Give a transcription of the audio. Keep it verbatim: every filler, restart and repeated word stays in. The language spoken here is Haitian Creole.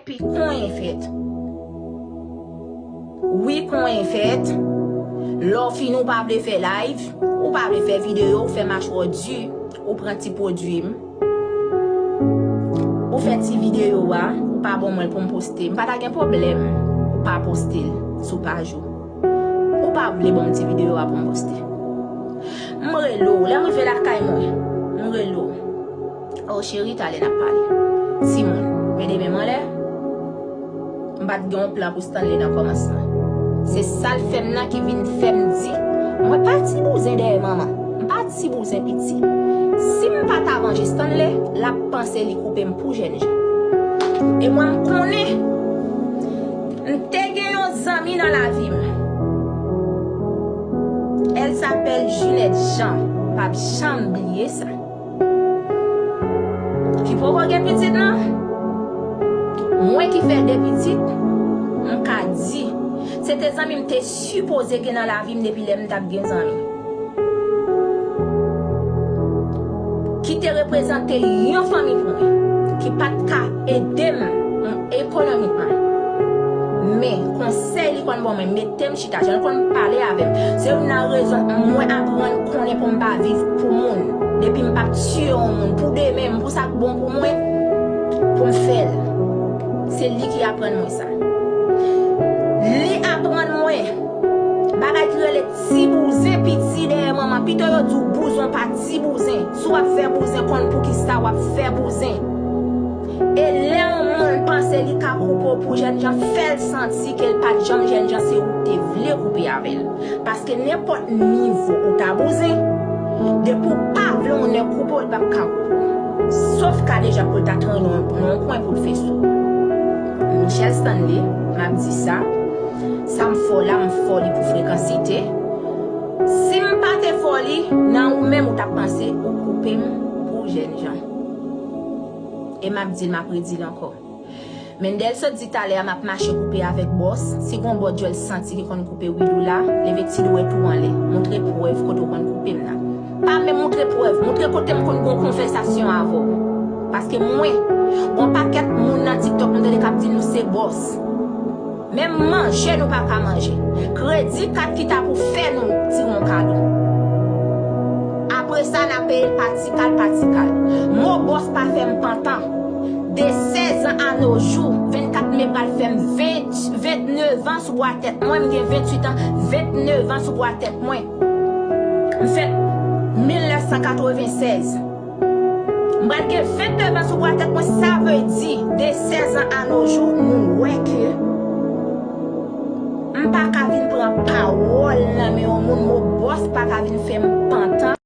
Epi konyen fèt. Wi, konyen fèt. Lè w fini, ou pa vle fè live, ou pa vle fè videyo, ou fè machwè di, ou pran ti pwodui m. Ou fè ti videyo a, ou pa ban mwen l pou m poste. M pa ta gen pwoblèm ou pa poste l sou paj ou. Ou pa vle ban m ti videyo a pou m poste. M rele w, lè m rive lakay mwen, m rele w. O cheri, talè n ap pale. Timoun, men de men m anlè. M pa t gen yon plan pou Stanley nan kòmansman. Se sa l fè m nan ki vin fè m di, mwen pa ti bouzen dèyè manman. M pa ti bouzen piti. Si m pa ta vanje Stanley, l ap panse li koupe m pou jènjan. E mwen, m konnen, m te gen yon zanmi nan lavi m. Elle s'appelle Junette Jean. M p ap janm bliye sa. Ki poko gen pitit nan? Mwen ki fè de pitit, m ka di, se te zanmi m te sipoze gen nan lavi m depi lè m t ap gen zanmi. Ki te reprezante yon fanmi pou mwen, ki pa t ka ede m ekonomikman. Men, konsèy li konn ban mwen, mete m chita, jan l konn pale avè m. Se youn nan rezon mwen aprann konnen pou m pa viv pou moun. Depi m p ap tiye yon moun, pou demen m, pou sa k bon pou mwen, pou m fè l. Se li ki aprann mwen sa. Li aprann mwen bagay ki rele ti bouzen piti dèyè manman. Pito yo di w bouzen, w pa ti bouzen. Si w ap fè bouzen, konn poukisa w ap fè bouzen. E lè yon moun panse li ka koupe w pou jènjan, fè l santi ke l pa t janm jènjan, se ou k te vle koupe avè l. Paske nenpòt nivo ou ta bouzen, depi w pa vle yon nèg koupe w, li p ap ka koupe w. Sof kadejak pou l ta trennen w nan yon kwen pou l fè sou w. Michel Stanley, m ap di sa. Sa m fè w la, m fè w li pou frekansite. Si m pa te fè w li, nan ou menm ou t ap panse ou koupe m pou jènjan. E m ap di l, m ap redi l ankò. Mendel sot di talè a, m ap mache koupe avèk bòs. Si gon bòdjwèl santi ki konn koupe Widou la, leve ti dwèt ou anlè. Montre prèv kote w konn koupe m nan. Pa menm montre prèv, montre kote m konn gon konvèsasyon avè w. Paske mwen, gon pakèt moun nan TikTok m tande k ap di nou se bòs. Menm manje nou pa ka manje. Kredi kat ki ta pou fè nou ti gon kado. Apre sa, n a peye l pa ti kal, pa ti kal. Mo bòs pa fè m pantan. De sèz an a no jou, vennkat me pral fè m ven, vennèf an sou bwa tèt mwen, m gen venntuit an, vennèf an sou bwa tèt mwen. M fèt mil nèf san katrevennsèz. M pral gen vennèf an sou bwa tèt mwen, sa vle di, de sèz an a no jou, nou wè ke m pa ka vin pran pawòl nan men yon moun, mo bòs pa ka vin fè m